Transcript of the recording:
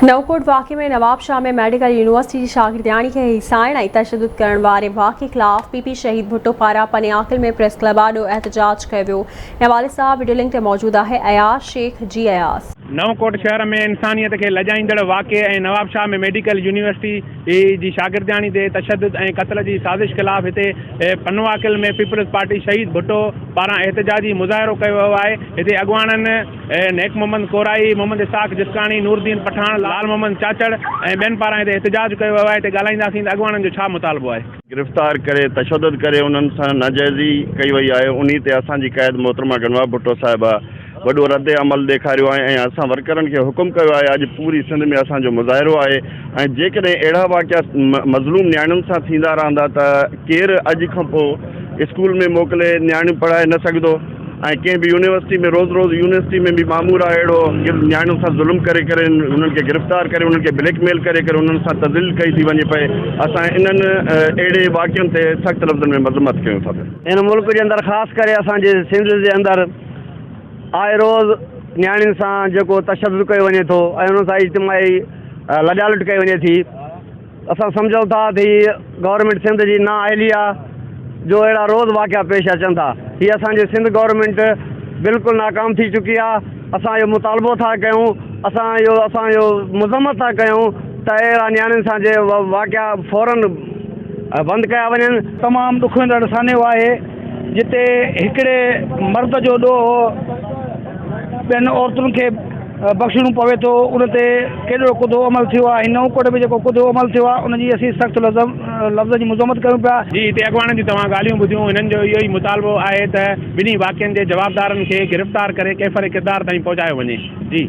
نئون ڪوٽ واقعي ۾ Nawabshah ۾ medical university جي شاگردياڻي کي هيسائڻ ۽ تشدد ڪرڻ واري واقعي خلاف پي پي شهيد ڀٽو پاران پني عاقل ۾ پريس ڪلب آڏو احتجاج ڪيو ويو. ان حوالي سان وڊيو لنڪ تي موجود آهي اياز شيخ جي اياز. نئون ڪوٽ شهر ۾ انسانيت کي لڄائيندڙ واقعي ۽ نوابشاهه ۾ ميڊيڪل يونيورسٽي جي شاگردياڻي تي تشدد ۽ قتل جي سازش خلاف هتي پنوعاقل ۾ پيپلز پارٽي شهيد ڀٽو پاران احتجاجي مظاهرو ڪيو ويو آهي هتي اڳواڻن نيڪ محمد ڪورائي، محمد اسحاق جسڪاڻي، نورالدين پٺاڻ، لال محمد چاچڙ ۽ ٻين پاران هتي احتجاج ڪيو ويو آهي، هتي ڳالهائينداسين ته اڳواڻن جو ڇا مطالبو آهي. گرفتار ڪري تشدد ڪري انهن سان ناجائزي ڪئي وئي آهي انهي تي اسان جي قائد محترمه غنويٰ ڀٽو صاحبه وڏو رد عمل ڏيکاريو آهي ۽ اسان ورڪرن کي حڪم ڪيو آهي اڄ پوري سنڌ ۾ اسان جو مظاهرو آهي ۽ جيڪڏهن اهڙا واقعا مظلوم نياڻين سان ٿيندا رهندا ته ڪير اڄ کان پوء اسڪول ۾ موڪلي نياڻيون پڙهائي نه سگهندو ۽ ڪنهن به يونيورسٽي ۾ روز روز يونيورسٽي ۾ به مامور آهي اهڙو نياڻين سان ظلم ڪري ڪري انهن کي گرفتار ڪري انهن کي بليڪ ميل ڪري ڪري انهن سان تذليل ڪئي ٿي وڃي پئي اسان انهن اهڙي واقعن تي سخت لفظن ۾ مذمت ڪيون ٿا پيا. هن ملڪ جي اندر خاص ڪري اسان جي سنڌ جي اندر آئي روز نياڻين سان جيڪو تشدد ڪيو وڃي ٿو ۽ انهن سان اجتماعي لڄالٽ ڪئي وڃي ٿي اسان سمجهون ٿا ته هي گورنمينٽ سنڌ جي نا اهلي آ جو اهڙا روز واقعا پيش اچن ٿا هي اسان جي سنڌ گورنمينٽ بلڪل ناڪام ٿي چڪي آ اسان اهو مطالبو ٿا ڪيون اسان اهو اسان اهو مذمت ٿا ڪيون ته اهڙا نياڻين سان جي واقعا فورن بند ڪيا وڃن. تمام ڏکوئيندڙ سانحو آهي جتي هڪڙي مرد جو ڏوهه ٻين عورتن کي بخشڻو پوي ٿو ان تي ڪيڏو ڪڌو عمل ٿيو آهي نئون ڪوٽ ۾ جيڪو ڪڌو عمل ٿيو آهي ان جي اسين سخت لفظن جي مذمت ڪيون پيا. جي هتي اڳواڻن جون توهان ڳالهيون ٻڌيون هنن جو اهو ئي مطالبو آهي ته ٻنهي واقعن جي جوابدارن کي گرفتار ڪري ڪيفر ڪردار تائين پهچايو وڃي جي.